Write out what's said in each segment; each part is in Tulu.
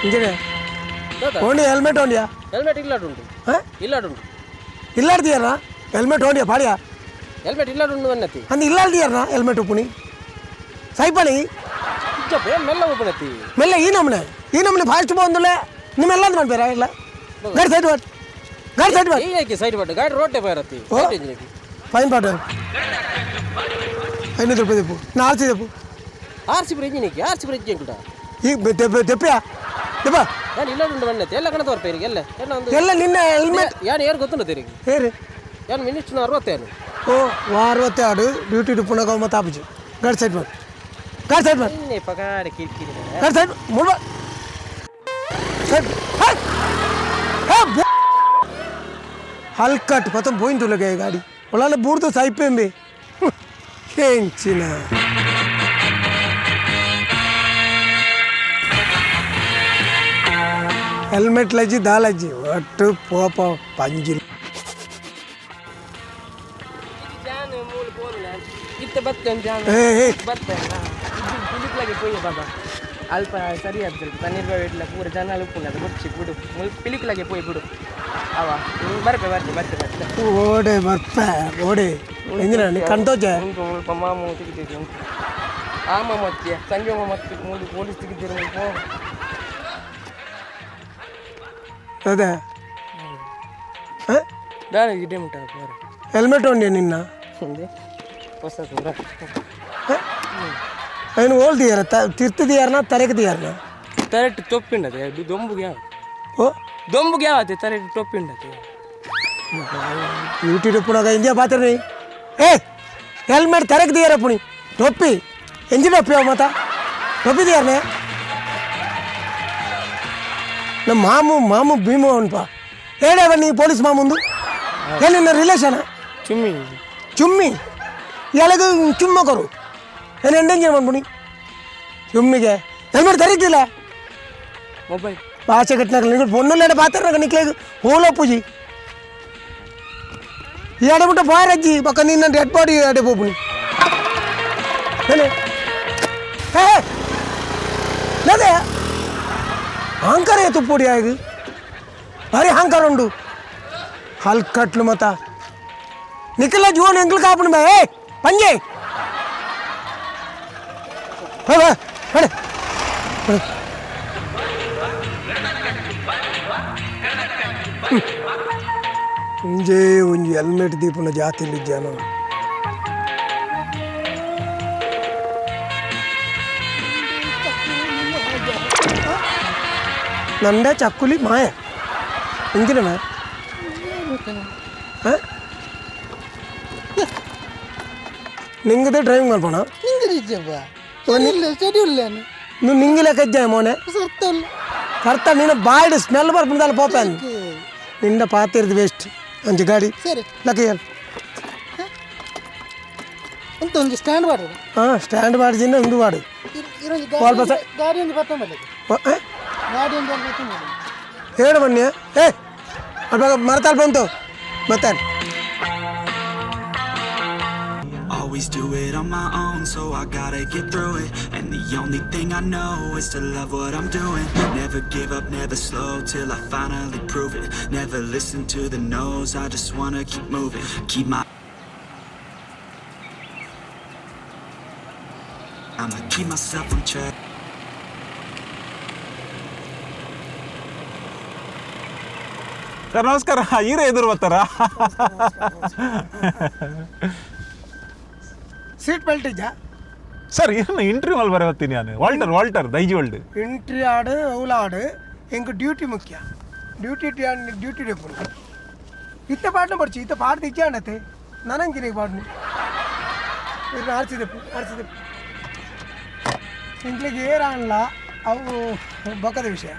ಇಂಚನೆ ಓಂಡಿ ಹೆಲ್ಮೆಟ್ ಓಂಡಿಯಾ? ಹೆಲ್ಮೆಟ್ ಇಲ್ಲಾಡುಂಟು. ಹಾಂ. ಇಲ್ಲಾಡುಂಟು. ಇಲ್ಲಾಡ್ತೀಯಾರ ಹೆಲ್ಮೆಟ್ ಓಂಡಿಯಾ ಪಾಡಿಯಾ? ಹೆಲ್ಮೆಟ್ ಇಲ್ಲಾಡುಂಡು ಅನ್ನತಿ. ಅಂದ್ ಇಲ್ಲಾಡ್ತೀಯಾರ ಹೆಲ್ಮೆಟ್ ಉಪ್ಪುನಿ ಸೈಪಣಿ. ಇಜ್ಜಪ್ಪ, ಏನ್ ಮೆಲ್ಲ ಉಪ್ಪುನತಿ? ಮೆಲ್ಲ ಈ ನಮನೆ ಈ ನಮನೆ ಫಾಸ್ಟ್ ಬಂದುಲೆ ನಿಮ್ಮೆಲ್ಲ ಮಾಡ್ಬೇರ ಇಲ್ಲ. ಗಾಡಿ ಸೈಡ್ ಮಾಡಿ, ಗಾಡಿ ಸೈಡ್ ಮಾಡಿ. ಈ ಸೈಡ್ ಬಟ್ಟು ಗಾಡಿ ರೋಟೆ ಬರತ್ತಿ. ಓ. ಫೈನ್ ಪಾಡು 500 ರೂಪಾಯಿ ತೆಪ್ಪು ನಾ ಆರ್ಸಿ ತೆಪ್ಪು. ಆರ್ ಸಿ ಬ್ರಿಡ್ಜ್, ಆರ್ ಸಿ ಬ್ರಿಡ್ಜ್ ಉಂಟಾ? ಈ ತೆಪ್ಪಿಯಾ ತೆಪ್ಪ. ನಾನು ಇಲ್ಲಾಡುಂಡು ಅನ್ನತಿ ಎಲ್ಲ ಕಣ ತೋರ್ಪೇರಿಗೆ ಎಲ್ಲ ಎಲ್ಲ ಒಂದು. ಎಲ್ಲ ನಿನ್ನ ಹೆಲ್ಮೆಟ್. ಯಾನು ಏರು ಗೊತ್ತುಂಟು ತಿರುಗಿ? ಏರಿ? ಯಾನು ಮಿನಿಸ್ಟರ್ 67. ಓ 62 ಡ್ಯೂಟಿ ಪುನಃ ಮತ್ತೆ ಆಪುಜಿ. ಗಾಡಿ ಸೈಡ್ ಮಾಡಿ, ಗಾಡಿ ಸೈಡ್ ಮಾಡಿ. ಇನ್ನೇ ಪಗಾಡ ಕಿರಿಕಿರಿ. ಗಾಡಿ ಸೈಡ್ ಮೂರು ಸೈಡ್. ಹಲ್ಕಟ್ ಪತಂ ಪೋಯಿಂಟುಲಗೆ ಗಾಡಿ ಒಳ್ಳೆ ಬೂರ್ದು ಸೈಪೆಂಬಿ ಹೆಂಚಿನ. ಹೆಲ್ಮೆಟ್ ಲಜ್ಜಿ ದಾಲಜ್ಜಿ ಒಟ್ಟು ಪೋಪ ಪಂಜಿ. ಇತ್ತೆ ಬತ್ತೆ ಜಾನ. ಏ ಏ. ಬತ್ತೆ ಪಿಲಿಕ್ಲಾಗೆ ಪೋಯಿ ಬಾಬಾ, ಅಲ್ಪ ಸರಿ ಆಗ್ತದೆ. ತಣ್ಣೀರ್ ಬಾವಿ ಇಡ್ಲ ಪೂರ ಜನ ಉಪ್ಪುಂಡು, ಅದು ಬುಡ್ಚಿ ಬಿಡು. ಮುಲ್ ಪಿಲಿಕ್ಲಾಗೆ ಪೋಯಿ ಬಿಡು. ಅವ ಬರ್ಪೆ ಬರ್ತೆ ಬರ್ತೆ ಬರ್ತೆ. ಓಡೆ ಬರ್ಪ ಓಡೆ ಎಂಜಿನ ಕಣ್ತೋಚೆ. ಉಂಟು ಮುಲ್ಪ ಮಾಮು ತೆಗಿತೀವಿ ಉಂಟು. ಆಮ ಮತ್ತೆ ಸಂಜೆ ಮತ್ತೆ ಮೂಲು ಪೊಲೀಸ್ ತೆಗಿತೀರಿ ಮುಲ್ಪ. ಅದೇ. ದಾರೆ ಗಿಡ್ಡೆ ಮುಟ್ಟ ಪೂರ. ಹೆಲ್ಮೆಟ್ ಉಂಡೆ ನಿನ್ನ? ಹೊಸ ಪೂರ. ಏನು ಓಲ್ದಿಯಾರ ತಿರ್ತಿದಿಯಾರನ ತರಕದಿಯಾರನ? ತರೆಟ್ ತೊಪ್ಪಿಂಡದೆ ಅದು ದೊಂಬುಗೆ ಯಾವ. ಓ. ದೊಂಬುಗೆ ಯಾವತ್ತೆ ತರೆಟ್ ತೊಪ್ಪಿಂಡದೆ. ಯೂಟ್ಯೂಬ್ ಪುನಗ ಇಂಡಿಯಾ ಪಾತ್ರ ನೀ. ಏ ಹೆಲ್ಮೆಟ್ ತರಕದಿಯಾರ ಪುಣಿ ಟೊಪ್ಪಿ ಎಂಜಿ ಟೊಪ್ಪಿ ಅವ ಮತ ಟೊಪ್ಪಿದಿಯಾರನೆ. ನಮ್ಮ ಮಾಮು ಮಾಮು ಭೀಮು ಅವನ್ಪ ಹೇಳವ ನೀ ಪೊಲೀಸ್ ಮಾಮುಂದು ಏ ನಿನ್ನ ರಿಲೇಷನ್? ಚುಮ್ಮಿ. ಚುಮ್ಮಿ ಎಳಗು ಚುಮ್ಮ ಕೊರು ಏನು ಎಂಡಂಜಿನ ಮನ್ಪುಣಿ ಚುಮ್ಮಿಗೆ ಹೆಲ್ಮೆಟ್ ತರಕಿಲ್ಲ. ಮೊಬೈಲ್. ಭಾಷೆ ಕಟ್ಟಿನಾಗ ನಿಂಗೆ ಪೊನ್ನುಲ್ಲೇಡ ಪಾತ್ರ ನಿಕ್ಲೇಗ್ ಹೋಲೋ ಪೂಜಿ ಈ ಅಡೆ ಬಾಯ್ ಅಜ್ಜಿ ಪಕ್ಕ ನಿನ್ನ ಡೆಡ್ ಬಾಡಿ ಅಡೆ ಪೋಪುನಿ. ಹೇ ಲದೆ ಹಾಂಕರೇ ತುಪ್ಪುಡಿ ಆಗ ಭಾರಿ ಹಾಂಕಾರ ಉಂಡು ಹಲ್ಕಟ್ಲು ಮತ ನಿಖಲ ಜೀವನ ಎಂಗ್ಲು ಕಾಪುಣಿ ಬಾ. ಏ ಪಂಜೆ ಹೇ ಬಾ ಬಡೆ. ಒಂಜೇ ಒಂಜಿ ಹೆಲ್ಮೆಟ್ ದೀಪುನ ಜಾತಿ ಜನ. ನಂದ ಚಕ್ಕುಲಿ ಮಾಯ ಎಂಚಿನ ಮಾಯ. ನಿಂಗದೆ ಡ್ರೈವಿಂಗ್ ಮಲ್ಪಣ. ನಿಂಗೆ ಇಲ್ಲ, ಸರಿ ಇಲ್ಲ. నువ్వు ನಿಂಗಿಲ ಕಜ್ಜಾಯ ಮೋನೆ. ಸರ್ತಲ್ಲ. ಕರ್ತ ನೀನು ಬಾಯ್ಡ್ ಸ್ಮೆಲ್ ಬರ್ಪುಂಡಲ್ಲ ಪೋಪ ನಿಂಡ ಪಾತಿರ್ದು ವೇಸ್ಟ್ ಅಂಚೆ ಗಾಡಿ. ಸರಿ. ಲಕ್ಕ ಹೇಳು. ಎಂತ ಒಂದು ಸ್ಟ್ಯಾಂಡ್ ಬಾಡು. ಹಾಂ ಸ್ಟ್ಯಾಂಡ್ ಬಾಡ್ಜಿಂದ ಒಂದು ಬಾಡು. ಇರೊಂಜಿ ಅಲ್ಪ ಗಾಡಿ ಒಂದು ಬತ್ತೊಂಬಲ್ಲ. ಗಾಡಿ ಒಂದು ಬತ್ತೊಂಬಲ್ಲ. ಹೇಳು ಬನ್ನಿ. ಏ ಅಲ್ಪ ಮರತಾಲ್ ಬಂತು ಮತ್ತೆ. Always do it on my own, so I gotta get through it. And the only thing I know is to love what I'm doing. Never give up, never slow, till I finally prove it. Never listen to the no's, I just wanna keep moving. Keep my I'ma keep myself on track. Sir ನಮಸ್ಕಾರ. ಈರೇ ಎದುರು ಬರ್ತಾರಾ? ಸೀಟ್ ಬೆಲ್ಟ್ ಇಜ್ಜಾ? ಸರ್ ಏನು ಇಂಟರ್ವ್ಯೂ ಅಲ್ಲಿ ಬರತ್ತೀನಿ ನಾನು Walter Walter Daiji world. Entry ಆಡು ಅವಲ ಆಡು ಎಂಕ್ ಡ್ಯೂಟಿ ಮುಖ್ಯ. ಡ್ಯೂಟಿ ಡ್ಯೂಟಿ ಡೆಪ್ಪುನು ಇತ್ತ ಪಾಟ್ನ ಪಡ್ಚಿ ಇತ್ತ ಪಾಡ್ದು ಇಜ್ಜಾಂಡತೆ ನನಂಚಿನ ಪಾಡ್ನು ಆರ್ಸಿದೆಪ್ಪು ಆರ್ಸಿದೆಪ್ಪು ಇಂಕ್ಲಿಗೆ ಏರಾನ್ಲ ಅವು ಬೊಕ್ಕದ ವಿಷಯ.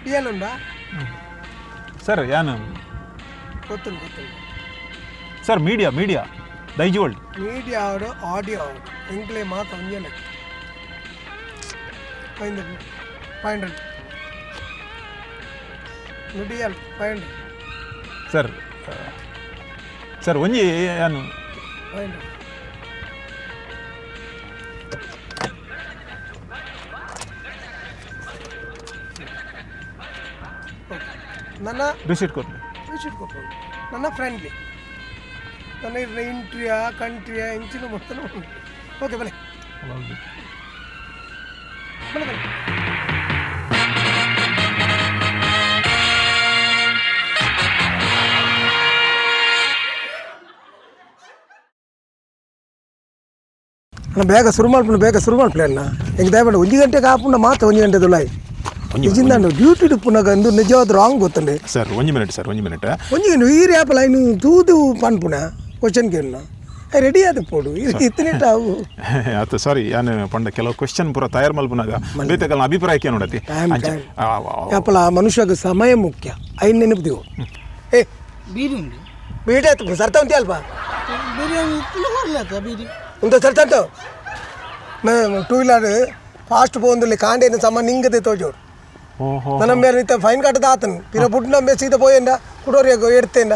D L ಉಂಡಾ? ಸರ್ ಯಾನು ಗೊತ್ತುಂಟು ಗೊತ್ತುಂಟು. Sir media media Daiji world. Media ಆಡು ಆಡಿಯೋ ಆಡು ಎಂಕ್ಲೆ ಮಾತ ಒಂಜೆ ಲೆಕ್ಕ. 500 500 ನುಡಿಯಲ್ 500. ಸರ್ Sir ಒಂಜಿ ಏನು. ನನ್ನ ರಿಸೀಟ್ ಕೊಡ್ಲಿ. ರಿಸೀಟ್ ಕೊಟ್ಟು ನನ್ನ ಫ್ರೆಂಡ್ಲಿ ನನ್ನ ಇಂಟ್ರಿಯಾ ಕಂಟ್ರಿಯಾ ಇಂಚಿನ ಮೊತ್ತ. ಓಕೆ, ಬಲೆ ಬಲೆ ಬಲೆ. ಅಣ್ಣ, ಬೇಗ ಶುರು ಮಾಡ್ಕೊಂಡು, ಬೇಗ ಶುರು ಮಾಡ್ಪ್ಲೆ ಅಣ್ಣ. ಹೆಂಗೆ ದಯಮಾಡಿ ಒಂಜಿ ಗಂಟೆಗೆ ಆಪುಂಡ ಮಾತ್ರ, ಒಂಜಿ ಗಂಟೆ ದುಲಾಯಿ ನಿಜಿಂದ ಡ್ಯೂಟಿ ಪುನಗ ಅಂದು ನಿಜವಾದ ರಾಂಗ್ ಗೊತ್ತಂಡೆ. ಸರ್, ಒಂಜಿ ಮಿನಿಟ್ ಸರ್, ಒಂಜಿ ಮಿನಿಟ್. ಒಂಜಿ ಈರ್ ಆಪಲ್ ಐನು ತೂದು ಪನ್ಪುಣ ಕ್ವಶನ್ ಕೇಳೋಣ, ರೆಡಿ ಆದ ಪೋಡು ಇದು ಇತ್ತನೇಟ ಅವು. ಆತ ಸಾರಿ, ಯಾನು ಪಂಡ ಕೆಲವು ಕ್ವಶನ್ ಪೂರ ತಯಾರು ಮಲ್ಪುನಾಗ ಬೇತೆ ಅಭಿಪ್ರಾಯ ನೋಡತಿ. ಟೈಮ್. ಅಂಚ. ಟೈಮ್ ಯಾಪಲ ಆ ಮನುಷ್ಯಗೆ ಸಮಯ ಮುಖ್ಯ, ಐನ್ ನೆನಪು. ಏ. ಬೀಡಿ ಉಂಡು. ಬೀಡ ಆಯ್ತು, ಸರ್ತ ಉಂಟಿ ಅಲ್ಪ. Biryani ಇತ್ತಲ ಹೊರ್ಲತ್ತ beedi. ಉಂತ ಸರ್ತಂತ two wheeler fast ಪೋಂದುಲ್ಲಿ ಕಾಂಡೇನ ಸಮ ನಿಂಗದೆ ತೋಜೋಡು. ಓಹೋ. ನನ್ನ ಮೇಲೆ ಇತ್ತ ಫೈನ್ ಕಟ್ಟದ ಆತನು ಪಿರ ಬುಡ್ ನಂಬೆ ಸೀದಾ ಪೋಯಂಡ ಕುಡೋರಿ ಎಡ್ತೇಂಡ.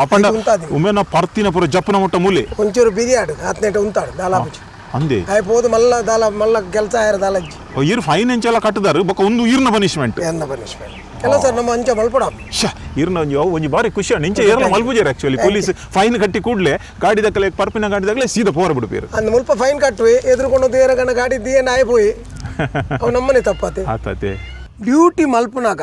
ಅಪಂಡ ಉಂತಾದಿ. ಉಮೇನ ಪರ್ತಿನ ಪೂರ ಜಪ್ಪನ ಮುಟ್ಟ ಮೂಲೆ. ಒಂಚೂರು ಬಿರಿಯಾಡು ಹತ್ತನೆಂಟು ಉಂತಾಡು ದಾಲಾಪುಚಿ. ಅಂದೆ. ಆಯ್ ಪೋದು ಮಲ್ಲ ದಾಲ ಮಲ್ಲ ಕೆಲಸ ಆಯ್ರ ದಾಲಜ್ಜಿ. ಇರ್ ಫೈನ್ ಎಂಚೆಲ್ಲ ಕಟ್ಟದಾರು ಬೊಕ್ಕ ಒಂದು ಇರ್ನ ಪನಿಷ್ಮೆಂಟ್. ಎನ್ನ ಪನಿಷ್ಮೆಂಟ್ ಕೆಲಸ ಸರ್, ನಮ್ಮ ಅಂಚ ಮಲ್ಪಡ. ಶ ಇರ್ನ ಒಂಜಿ ಅವು ಒಂಜಿ ಬಾರಿ ಖುಷಿ ಅಂಡ್ ಇಂಚ ಏರ್ಲ ಮಲ್ಪುಜೇರು. Actually police fine ಕಟ್ಟಿ ಕೂಡಲೇ ಗಾಡಿ ದಕ್ಕಲೆ ಪರ್ಪಿನ ಗಾಡಿ ದಕ್ಕಲೆ ಸೀದಾ ಪೋರ ಬಿಡುಪೇರು. ಅಂದ್ ಮುಲ್ಪ ಫೈನ್ ಕಟ್ಟುವೆ ಎದುರುಕೊಂಡು ದೇರಗಣ ಗಾಡಿ ದಿಯನ ಆಯ್ ಪೋಯಿ ಅವು ನಮ್ಮನೆ ತಪ್ಪಾತೆ. ಆತಾತೆ. ಡ್ಯೂಟಿ ಮಲ್ಪುನಾಗ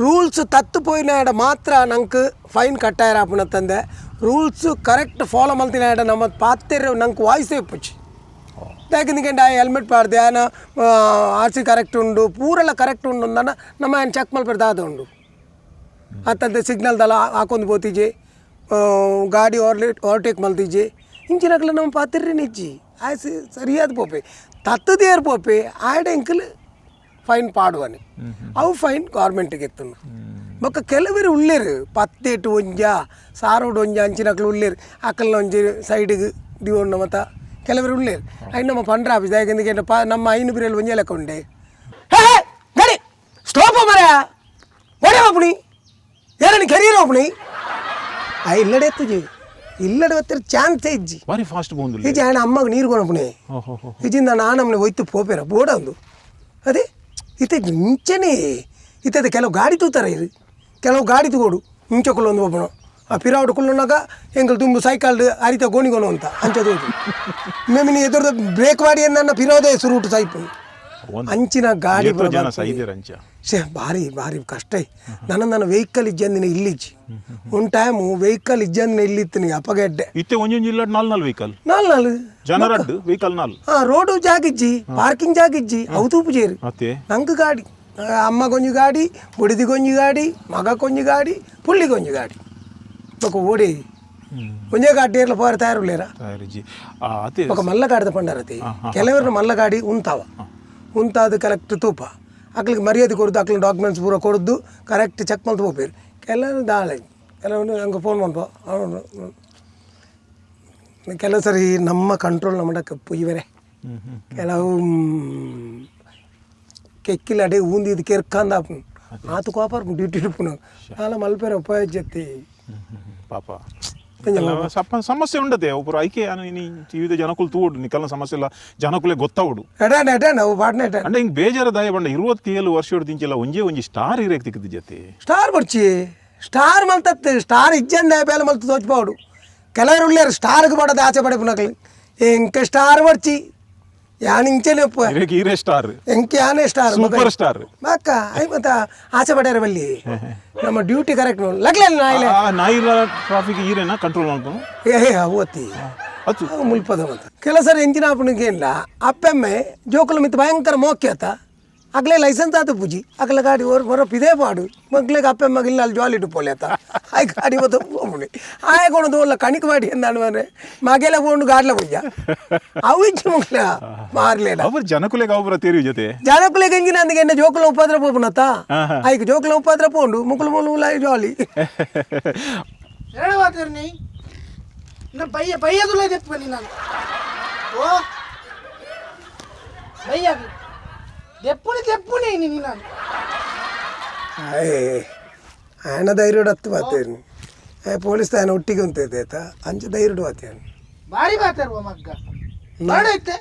ರೂಲ್ಸ್ ತತ್ತು ಪೋಯಿನಾಡ ಮಾತ್ರ ನಂಗೆ ಫೈನ್ ಕಟ್ಟಾಯರ ಆಪುನ ತಂದೆ. Rules correct follow ಮಲ್ತಿನಾಡ ನಮ್ಮ ಪಾತೆರ್ ನಂಗೆ ವಾಯ್ಸ್ ಇಪ್ಪುಚಿ. ಯಾಕಂದ್ರೆ ಆ ಹೆಲ್ಮೆಟ್ ಪಾಡ್ದೆ ಆನ R C correct ಉಂಡು, ಪೂರೆಲ್ಲ ಕರೆಕ್ಟ್ ಉಂಡು ಅಂದನ ನಮ್ಮ ಏನು ಚೆಕ್ ಮಲ್ಪೆರ್ ದಾದ ಉಂಡು ಅತ್ತಂತೆ. ಸಿಗ್ನಲ್ದಲ್ಲ ಹಾಕೊಂಡು ಪೋತಿಜೆ, ಗಾಡಿ ಓವರ್ಟೇಕ್ ಮಲ್ತಿಜೆ, ಇಂಚಿನಕ್ಲೆ ನಮ್ಮ ಪಾತಿರ್ರಿ ನಿಜ್ಜಿ ಆಯ್ ಸರಿಯಾದ ಪೋಪೆ ತತ್ತದೇರ್ ಪೋಪೆ ಆಯ್ಡ ಎಂಕಲ್ ಫೈನ್ ಪಾಡುವನೆ. ಅವು ಫೈನ್ ಗೌರ್ಮೆಂಟಿಗೆ ಎತ್ತುನು. ಬೊಕ್ಕ ಕೆಲವರು ಉಳ್ಳೇರು ಪತ್ತೇಟು ಒಂಜ ಸಾರೋಡು ಒಂಜ ಅಂಚಿನಕ್ಲು ಉಳ್ಳೇರು ಅಕ್ಕಲ್ನ ಒಂಜಿ ಸೈಡಿಗೆ ದಿವೊಂಡ ಮತ್ತ ಕೆಲವರು ಉಳ್ಳೇರು. ಐನ್ ನಮ್ಮ ಪಂಡ್ರ ಆಫೀಸ್ ಯಾಕೆಂದ್ರೆ ಪಾ ನಮ್ಮ ಐನು ಬಿರಿಯಲ್ ಒಂಜೆ ಲೆಕ್ಕ ಉಂಡೆ. ಹೇ ಹೇ, ಗಾಡಿ ಸ್ಟಾಪ್ ಮರ ಒಡೆ ಒಪ್ಪಣಿ ಯಾರని ಕೆರಿಯರ್ ಒಪ್ಪಣಿ ಆ ಇಲ್ಲಡೆ ಎತ್ತುಜಿ, ಇಲ್ಲಡೆ ಒತ್ತಿರ ಚಾನ್ಸ್ ಇಜ್ಜಿ. ಬಾರಿ ಫಾಸ್ಟ್ ಪೋಂದುಲ್ಲೆ. ಈಜಿ ಆಯನ ಅಮ್ಮಗ್ ನೀರು ಕೊನಪುಣೆ. ಇಜಿಂದ ನಾನಮ್ಮನೆ ಒಯ್ತು ಪೋಪೇರ ಬೋಡ ಒಂದು ಅದೇ ಇತ್ತೆ ಇಂಚನೆ ಇತ್ತದ. ಕೆಲವು ಗಾಡಿ ತೂತಾರೆ ಇದು, ಕೆಲವು ಗಾಡಿ ತಗೋಡು ಇಂಚ ಕುಲ್ಲೊಂದು ಒಬ್ಬನು ಆ ಪಿರಾವಡು ಕುಲ್ಲುನಾಗ ಎಂಕಲ್ ತುಂಬು ಸೈಕಲ್ ಅರಿತ ಗೋಣಿಗೋನು ಅಂತ ಅಂಚ ತೋಜು. ಮೇಮಿನಿ ಎದುರದ ಬ್ರೇಕ್ ಮಾಡಿ ನನ್ನ ಪಿರೋದೇ ಸುರುಟು ಸೈಪು ಅಂಚಿನ ಗಾಡಿ. ಏತೋ ಜನ ಸೈದೇರ್ ಅಂಚ. ಶೇ ಭಾರಿ ಭಾರಿ ಕಷ್ಟ. ನನ್ನ ನನ್ನ ವೆಹಿಕಲ್ ಇಜ್ಜಂದಿನ ಇಲ್ಲಿಜ್ಜಿ. ಒಂದು ಟೈಮು ವೆಹಿಕಲ್ ಇಜ್ಜಂದಿನ ಇಲ್ಲಿತ್ತು ನೀವು ಅಪ್ಪಗೆಡ್ಡೆ. ಇತ್ತೆ ಒಂಜೊಂಜಿ ಇಲ್ಲ ನಾಲ್ ನಾಲ್ ವೆಹಿಕಲ್. ನಾಲ್ ನಾಲ್. ಜನರಡ್ಡು ವೆಹಿಕಲ್ ನಾಲ್. ಹಾಂ, ರೋಡು ಜಾಗಿಜ್ಜಿ, ಪಾರ್ಕಿಂಗ್ ಜಾಗಿಜ್ಜಿ, ಅವು ತೂಪು ಜೇರು. ಅತ್ತೆ. ನಂಗೆ ಗಾಡಿ, ಅಮ್ಮ ಕೊಂಜು ಗಾಡಿ, ಬುಡಿದಿ ಕೊಂಜು ಗಾಡಿ, ಮಗ ಕೊಂಜು ಗಾಡಿ, ಪುಳ್ಳಿ ಕೊಂಜು ಗಾಡಿ. ಬೊಕ ಓಡಿ ಒಂಜೇ ಗಾಡಿ ಏರ್ಲ ಪೋರ ತಯಾರುಲ್ಲೇರ. ತಯಾರಿಜ್ಜಿ ಅತ್ತೆ. ಬೊಕ ಮಲ್ಲ ಗಾಡಿದ ಪಂಡರತಿ ಕೆಲವರು ಮಲ್ಲ ಗಾಡಿ ಉಂತಾವ ಉಂತಾದ ಕರೆಕ್ಟ್ ತೂಪ ಅಕ್ಲಿಗೆ ಮರ್ಯಾದೆ ಕೊಡ್ದು, ಅಕ್ಲಿಗೆ ಡಾಕ್ಯುಮೆಂಟ್ಸ್ ಪೂರ ಕೊಡ್ದು ಕರೆಕ್ಟ್ ಚೆಕ್ ಮಲ್ತು ಪೋಪೇರು. ಕೆಲವರು ದಾಳೆ ಕೆಲವರು ಹಂಗೆ ಫೋನ್ ಮಲ್ಪ ಅವನು. ಕೆಲವು ಸರಿ ನಮ್ಮ ಕಂಟ್ರೋಲ್ ನಮ್ಮಡಕ್ಕೆ ಇವರೇ ಕೆಲವು ಕೆಕ್ಕಿಲ ಅಡೆ ಊಂದಿದ್ದು ಕೆರ್ಕಂದ ಆತು ಕೋಪ ಡ್ಯೂಟಿ ಇಡ್ಪುನು ನಾಲ ಮಲ್ಪೇರ ಉಪಯೋಗ. ಪಾಪ ಸಪ್ಪ ಸಮಸ್ಯೆ ಉಂಡತೆ ಅವು ಪೂರ ಐಕೆ ಇನಿ ವಿವಿಧ ಜನಕುಲು ತೂಡು ನಿಕಲ್ನ ಸಮಸ್ಯೆ ಇಲ್ಲ, ಜನಕುಲೆ ಗೊತ್ತಾವುಡು. ಎಡಾಣ ಎಡಾಣ ಅವು ಪಾಡ್ನ ಎಡಾಣ. ಅಂಡ ಹಿಂಗೆ ಬೇಜಾರ ದಾಯ ಬಂಡ 27 ವರ್ಷ ದಿಂಚಿಲ್ಲ ಒಂಜೇ ಒಂಜಿ ಸ್ಟಾರ್ ಇರೇಕ್ ತಿಕ್ಕದ ಜೊತೆ. ಸ್ಟಾರ್ ಬರ್ಚಿ ಸ್ಟಾರ್ ಮಲ್ತತ್ತು ಸ್ಟಾರ್ ಇಜ್ಜಂದ ಬೇಲೆ ಮಲ್ತು ತೋಚ್ಪಾవుಡು. ಕೆಲವರು ಉಳ್ಳೇರು ಸ್ಟಾರ್ಗೆ ಪಡೋದು ಆಸೆ ಪಡೆಪುನಕ್ಲು. ಎಂಕ ಸ್ಟಾರ್ ಬರ್ಚಿ ಯಾನ್ ಇಂಚೆನೆ ಉಪ್ಪು. ಇರೇಕ್ ಈರೇ ಸ್ಟಾರ್. ಎಂಕ ಯಾನೇ star. Super star. ಅಕ್ಕ I ಮತ್ತ ಆಸೆ ಪಡ್ಯಾರ ಬಲ್ಲಿ ನಮ್ಮ ಡ್ಯೂಟಿ ಕರೆಕ್ಟ್ ನೋಡಿ ಲಗ್ಲೆ ನಾಯಿಲೆ. ನಾಯಿಲ ಟ್ರಾಫಿಕ್ ಈರೇನ ಕಂಟ್ರೋಲ್ ಮಾಡ್ಕೊಂಡು. ಏ ಹೇ ಓತಿ. ಅದು ಅವು ಮುಲ್ಪದ ಮತ್ತ ಕೆಲವು ಸರಿ ಎಂಜಿನ ಆಪುನಗೆ ಇಲ್ಲ ಅಪ್ಪೆಮ್ಮೆ ಜೋಕುಲ ಮಿತ್ ಭಯಂಕರ ಮೋಕ್ಯ ಆತ ಅಗ್ಲೇ ಲೈಸೆನ್ಸ್ ಆತ ಪೂಜಿ ಅಗಲ ಗಾಡಿ ಹೊರ ಹೊರ ಪಿದೇ ಪಾಡು ಮಗ್ಲಿಗೆ ಅಪ್ಪೆಮ್ಮಗೆ ಇಲ್ಲ ಅಲ್ಲಿ ಜಾಲಿ ಇಟ್ಟು ಪೋಲೆ ಆತ ಆಯ್ ಗಾಡಿ ಬತ್ತ ಹೋಗ್ಬಿಡಿ ಆಯ್ ಕೊಣದು ಒಲ್ಲ ಕಣಿಕ್ ಮಾಡಿ ಎಂದಾನು ಮನೆ ಮಗೆಲ್ಲ ಕೊಂಡು ಗಾಡ್ಲ ಪೂಜ ಅವು ಇಚ್ಚು ಮಗ್ಲ ಮಾರ್ಲೇಡ. ಅವ್ರ ಜನಕುಲೆಗೆ ಅವರ ತೇರಿ ಜೊತೆ. ಜನಕುಲೆಗೆ ಎಂಜಿನ ಅಂದಿಗೆ ಎನ್ನ ಜೋಕುಲ ಉಪದ್ರ ಪೋಪುನತ್ತ ಆಯ್ಕೆ ಜೋಕುಲ ಉಪದ್ರ ಪೋಂಡು ಮುಕುಲು ಮುಲು ಜಾಲಿ. ಎರಡು ಮಾತಾರ ನೀ ನನ್ನ ಪಯ್ಯ ಪಯ್ಯದುಲ್ಲ ದೆಪ್ಪು ನೀ ನಾನು ಓ ಬಯ್ಯ ದೆಪ್ಪುನಿ ದೆಪ್ಪುನಿ ನೀ ನಾನು. ಆಯ್ ಆಯನ ಧೈರ್ಯ ಹತ್ತು ಮಾತೇನು ಏ ಪೊಲೀಸ್ ತಾಯನ ಒಟ್ಟಿಗೆ ಉಂತೈತೆ ಆಯ್ತಾ? ಅಂಚ ಧೈರ್ಯ ಆತೇನು. ಬಾರಿ ಮಾತಾಡುವ ಮಗ್ಗ ಬಾಡೈತೆ.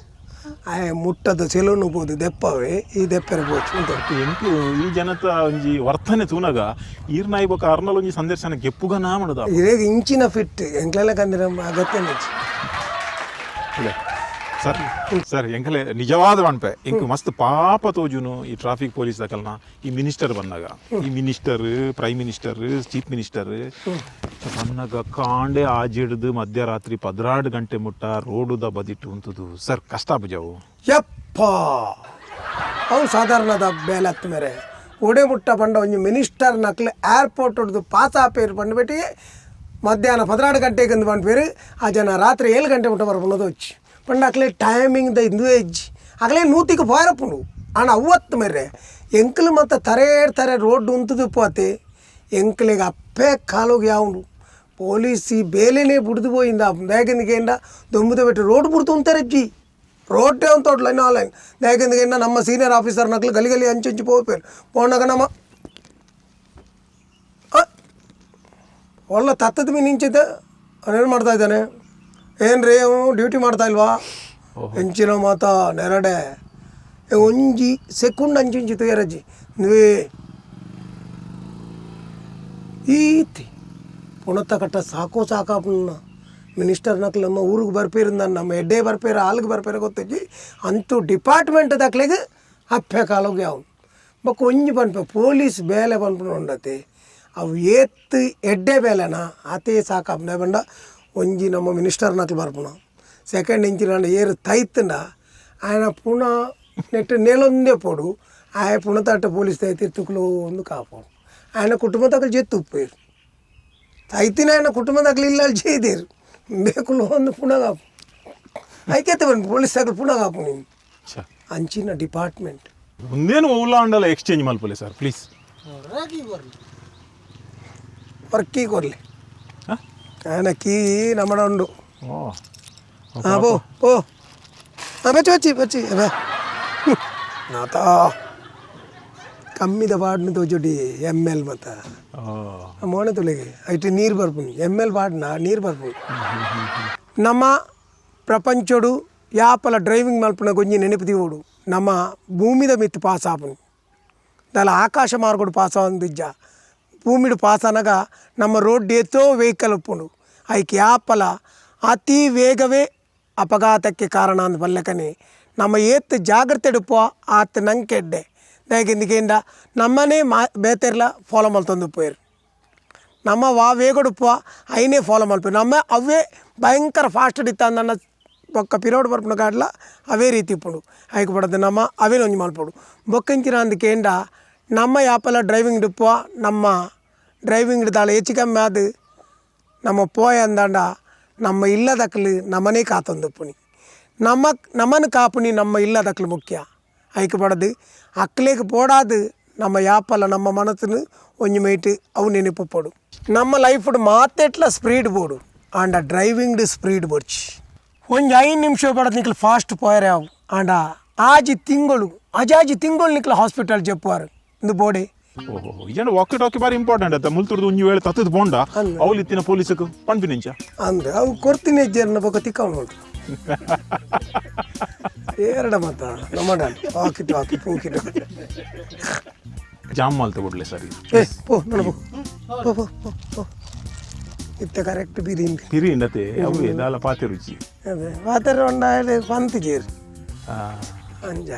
ಆಯ್ ಮುಟ್ಟದ ಸೆಲೂನು ಬೋದು ದೆಪ್ಪವೇ ಈ ದೆಪ್ಪರೆ ಬೋಚು ಉಂಟು. ಎಂಕು ಈ ಜನತ ಒಂಜಿ ವರ್ತನೆ ತೂನಗ ಈರ್ನಾಯಿ ಬೊಕ ಅರ್ನಲ್ ಒಂಜಿ ಸಂದರ್ಶನ ಗೆಪ್ಪುಗ ನಾ ಮಾಡುದ. ಇದೇ ಇಂಚಿನ ಫಿಟ್ ಎಂಕ್ಲೆಲ್ಲ ಕಂದಿರ ಅಗತ್ಯ ನೆಚ್ಚಿ. ಸರ್ ಸರ್, ಎಂಕಲೆ ನಿಜವಾದ ಪನ್ಪೆ, ಎಂಕ್ ಮಸ್ತ್ ಪಾಪ ತೋಜುನು ಈ ಟ್ರಾಫಿಕ್ ಪೊಲೀಸ್ ದಕಲ್ನ. ಈ ಮಿನಿಸ್ಟರ್ ಬಂದಾಗ, ಈ minister, prime minister, chief minister ಬಂದಾಗ ಕಾಂಡೆ ಆಜಿಡ್ದು ಮಧ್ಯರಾತ್ರಿ 12 ಗಂಟೆ ಮುಟ್ಟ ರೋಡುದ ಬದಿಟ್ಟು ಉಂತುದು ಸರ್, ಕಷ್ಟ ಆಪುಜವು? ಯಪ್ಪ, ಅವು ಸಾಧಾರಣದ ಬೇಲೆ ಹತ್ತು ಮೇರೆ ಒಡೆ ಮುಟ್ಟ ಪಂಡ ಒಂಜಿ ಮಿನಿಸ್ಟರ್ ನಕ್ಲು ಏರ್ಪೋರ್ಟ್ ಹೊಡ್ದು ಪಾಸ್ ಆಪೇರು ಪಂಡ್ಬಿಟ್ಟು ಮಧ್ಯಾಹ್ನ 12 ಗಂಟೆಗೆ ಅಂದು ಪಂಡ್ಪೇರು. ಆ ಜನ ರಾತ್ರಿ 7 ಗಂಟೆ ಮುಟ್ಟ ಬರ್ಪುನದು వచ్చಿ ಪಂಡ ಅಕ್ಲೆ ಟೈಮಿಂಗ್ the ಇಂದು ಹೆಜ್ಜಿ ಅಕ್ಲೆ ನೂತಿಗೆ ಪೋಯರಪ್ಪುಂಡು. ಆಂಡ ಅವತ್ತು ಮೇರೆ ಎಂಕ್ಲು ಮತ್ತು ತರೆ ತರೆ ರೋಡ್ ಉಂತುದು ಪೋತೆ ಎಂಕ್ಲಿಗೆ ಅಪ್ಪೆ ಕಾಲೋಗಿ ಯಾವುಂಡು ಪೊಲೀಸ್ ಈ ಬೇಲೆನೇ ಬುಡ್ದು ಪೋಯಿಂದ ಬೇಗಂದಿಗೆಂಡ ದೊಂಬುದ ಬಿಟ್ಟು ರೋಡ್ ಬುಡ್ದು ಉಂತಾರಜ್ಜಿ. ರೋಡ್ಡೇ ಒಂದು ತೋಟ ಲೈನ್ ಆ ಲೈನ್ ಯಾಕೆಂದ್ರೆ ನಮ್ಮ ಸೀನಿಯರ್ ಆಫೀಸರ್ ನಕ್ಲು ಗಲಿ ಗಲಿ ಅಂಚಂಚು ಪೋಪೇರು ಪೋನಾಗ ನಮ್ಮ ಒಳ್ಳೆ ತತ್ತದ ಮೀನು ಇಂಚಿದ್ದ ಅವನೇನು ಮಾಡ್ತಾ ಇದ್ದಾನೆ? ಏನು ರೀ, ಅವನು ಡ್ಯೂಟಿ ಮಾಡ್ತಾ ಇಲ್ವಾ? ಹೆಂಚಿನ ಮಾತ ನೆರಡೆ ಒಂಜಿ ಸೆಕುಂಡ್ ಅಂಚಿಂಚಿ ತುಯರಜ್ಜಿ ನೀವೇ ಈತಿ ಪುಣತ ಕಟ್ಟ ಸಾಕೋ ಸಾಕಾಪುಣ್ಣ ಮಿನಿಸ್ಟರ್ ನಕ್ಲು ನಮ್ಮ ಊರಿಗೆ ಬರ್ಪೇರಿಂದ ನಮ್ಮ ಎಡ್ಡೆ ಬರ್ಪೇರ ಹಾಲ್ಗೆ ಬರ್ಪೇರ ಗೊತ್ತಜ್ಜಿ. ಅಂತೂ ಡಿಪಾರ್ಟ್ಮೆಂಟ್ ದಾಖಲೆಗೆ ಅಪ್ಪೆ ಕಾಲೋಗಿ ಅವನು ಬೊಕ್ಕ ಒಂಜಿ ಪನ್ಪೆ ಪೊಲೀಸ್ ಬೇಲೆ ಪನ್ಪುನ ಉಂಡತೆ ಅವು ಏತ್ ಎಡ್ಡೆ ಬೇಲೆನಾ ಆತೇ ಸಾಕಾಪುನ ಪಂಡ ಒಂಜಿ ನಮ್ಮ ಮಿನಿಸ್ಟರ್ ನಕ್ಲು ಬರ್ಪುನ ಸೆಕೆಂಡ್ ಇಂಚಿನ ಏರು ತೈತಂಡ ఆయన ಪುಣ ನೆಟ್ నేలొందే పోడు ಆಯ ಪುಣತಾಟ ಪೊಲೀಸ್ ತೈತಿರ್ತುಕ್ಲು ಒಂದು ಕಾಪೋಡು ఆయన ಕುಟುಂಬದಾಗಲು ಜೆತ್ತು ಉಪ್ಪೇರು ತೈತಿನ ఆయన ಕುಟುಂಬದಾಗಲು ಇಲ್ಲ ಜೇದೇರು ಬೇಕುಲು ಒಂದು ಪುಣಗಾಪು ಐಕ್ಯತೆ ಬಂದು ಪೊಲೀಸ್ ದಾಗಲು ಪುಣಗಾಪು ನೀನು. ಛ. ಅಂಚಿನ ಡಿಪಾರ್ಟ್ಮೆಂಟ್. ಮುಂದೇನು ಓಲ ಅಂಡಲ ಎಕ್ಸ್ಚೇಂಜ್ ಮಲ್ಪಲೆ ಸರ್, ಪ್ಲೀಸ್. ವರ್ಕಿ ಕೊರ್ಲಿ ఆయన ಕೀ ನಮ್ಮಡ ಉಂಡು. ಓ. ಹಾಂ, ಪೋ ಪೋ. ಹಾಂ, ಬಚ್ಚಿ ಬಚ್ಚಿ ಬಚ್ಚಿ ಅಬ್ಬಾ ನಾತ ಕಮ್ಮಿದ ಪಾಡ್ನ ತೋಜೊಡಿ ಎಮ್ ಎಲ್ ಮತ್ತ ಮೋನೆ ತುಳಿಗೆ ಐಟ್ ನೀರು ಬರ್ಪುನಿ ಎಮ್ ಎಲ್ ಪಾಡ್ನ ನೀರು ಬರ್ಪುನಿ. ನಮ್ಮ ಪ್ರಪಂಚಡು ಯಾಪಲ ಡ್ರೈವಿಂಗ್ ಮಲ್ಪುನ ಗೊಂಜಿ ನೆನಪು ದಿವೋಡು, ನಮ್ಮ ಭೂಮಿದ ಮಿತ್ತು ಪಾಸ್ ಆಪುನಿ ದಾಲ ಆಕಾಶ ಮಾರ್ಗಡು ಪಾಸ್ ಆವೊಂದಿಜ್ಜ. ಭೂಮಿಡು ಪಾಸ್ ಆನಗ ನಮ್ಮ ರೋಡ್ ಏತೋ ವೆಹಿಕಲ್ ಉಪ್ಪುಂಡು. ಐಕ್ ಯಾಪಲ ಅತಿ ವೇಗವೇ ಅಪಘಾತಕ್ಕೆ ಕಾರಣ ಅಂದ್ ಬಲ್ಲಕನೆ ನಮ್ಮ ಏತ್ ಜಾಗ್ರತೆ ಉಪ್ಪುವ ಆತ್ ನಂಕೆಡ್ಡೆ. ದಾಯೆಗಿಂದಿಗೇಂಡ ನಮ್ಮನೇ ಮಾ ಬೇತೆರ್ಲ ಫಾಲೋ ಮಲ್ತೊಂದು ಪೋಯೆರ್. ನಮ್ಮ ವಾ ವೇಗಡುಪ್ಪುವ ಐನೇ ಫಾಲೋ ಮಲ್ಪು ನಮ್ಮ ಅವೇ ಭಯಂಕರ ಫಾಸ್ಟ್ ಇತ್ತಂದನ್ನ ಬೊಕ್ಕ ಪಿರೋಡ್ ಬರ್ಪುನ ಗಾಡ್ಲ ಅವೇ ರೀತಿ ಇಪ್ಪುಂಡು. ಐಕ್ ಪಡದು ನಮ್ಮ ಅವೇ ಒಂಜಿ ಮಲ್ಪೊಡು. ಬೊಕ್ಕಂಚಿನ ಅಂದ್ ಕೇಂಡ ನಮ್ಮ ಯಾಪಲ ಡ್ರೈವಿಂಗ್ ಡುಪ್ಪುವ ನಮ್ಮ ಡ್ರೈವಿಂಗ್ ದಾಳ ಹೆಚ್ಚು ಕಮ್ಮಿ ಆದ್ ನಮ್ಮ ಪೋಯ ಅಂದಾಂಡ ನಮ್ಮ ಇಲ್ಲದಕ್ಲು ನಮ್ಮನೇ ಕಾತೊಂದುಪ್ಪುನಿ. ನಮ್ಮ ನಮ್ಮನ್ನು ಕಾಪುನಿ ನಮ್ಮ ಇಲ್ಲದಕ್ಲು ಮುಖ್ಯ. ಐಕ್ ಪಡದು ಅಕ್ಲೆಗ್ ಪೋಡಾದು ನಮ್ಮ ಯಾಪಲ ನಮ್ಮ ಮನಸ್ಸುನು ಒಂಜಿ ಮೈಟ್ ಅವು ನೆನಪು ಪೋಡು. ನಮ್ಮ ಲೈಫ್ಡ್ ಮಾತೆಟ್ಲ ಸ್ಪೀಡ್ ಬೋಡು ಆಂಡ ಡ್ರೈವಿಂಗ್ ಸ್ಪೀಡ್ ಬೋಡ್ಚಿ. ಒಂಜಿ 5 ನಿಮಿಷ ಪಡದು ನಿಕ್ಲು ಫಾಸ್ಟ್ ಪೋಯರೆ ಅವು ಆಂಡ ಆಜಿ ತಿಂಗಳು ಅಜಾಜಿ ತಿಂಗಳು ನಿಕ್ಲು ಹಾಸ್ಪಿಟಲ್ ಜೆಪ್ಪುವಾರು ಇಂದು ಬೋಡೆ. ಓಹೋ, ಇಜಂಡ ವಾಕಿ ಟಾಕಿ ಬಾರಿ ಇಂಪಾರ್ಟೆಂಟ್ ಅತ್ತ. ಮುಲ್ತುರ್ದು ಒಂಜಿ ವೇಳೆ ತತ್ತದ ಬೋಂಡ ಅವ್ಲು ಇತ್ತಿನ ಪೊಲೀಸಕ್ಕೆ ಪನ್ಪಿನಿಂಚ. ಅಂದ್ರೆ ಅವು ಕೊರ್ತಿನ ಹೆಜ್ಜೆರನ್ನ ಬೊಕ್ಕ ತಿಕ್ಕವನು ಉಂಟು ಏರಡ ಮತ್ತ ನಮ್ಮ ವಾಕಿ ಟಾಕಿ ಪೂಕಿ ಟಾಕಿ. ಜಾಮ್ ಮಲ್ತ ಬಿಡ್ಲೆ ಸರ್. ಏ ಪೋ ನೋಡ, ಪೋ ಪೋ ಪೋ ಪೋ ಪೋ. ಇತ್ತೆ ಕರೆಕ್ಟ್ ಬಿರಿಂಡ್. ತಿರಿ ಇಂಡತೆ ಅವು ದಾಲ ಪಾತೆ ರುಚಿ. ಅದೇ ವಾತರ ಉಂಡಾಯಡೆ ಪಂತಿ ಜೇರು ಅಂಜ.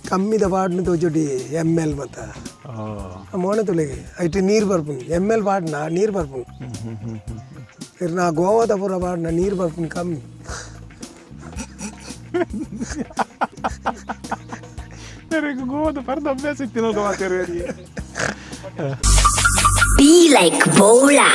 ಕಮ್ಮಿದ ಪಾಡ್ನ ತೋಜೊಡಿ ಎಮ್ ಎಲ್ ಮತ್ತ ಮೋನೆ ತುಳಿಗೆ ಐಟ್ ನೀರು ಬರ್ಪುನಿ ಎಮ್ ಎಲ್ ಪಾಡ್ನ ನೀರು ಬರ್ಪುನಿ ನಾ ಗೋವಾದ ಪೂರ ಪಾಡ್ನ ನೀರು ಬರ್ಪುನಿ ಕಮ್ಮಿ. ಗೋವಾದ ಪರ್ದ ಅಭ್ಯಾಸ ಇತ್ತಿನ ಗೋವಾ. Be like Bola.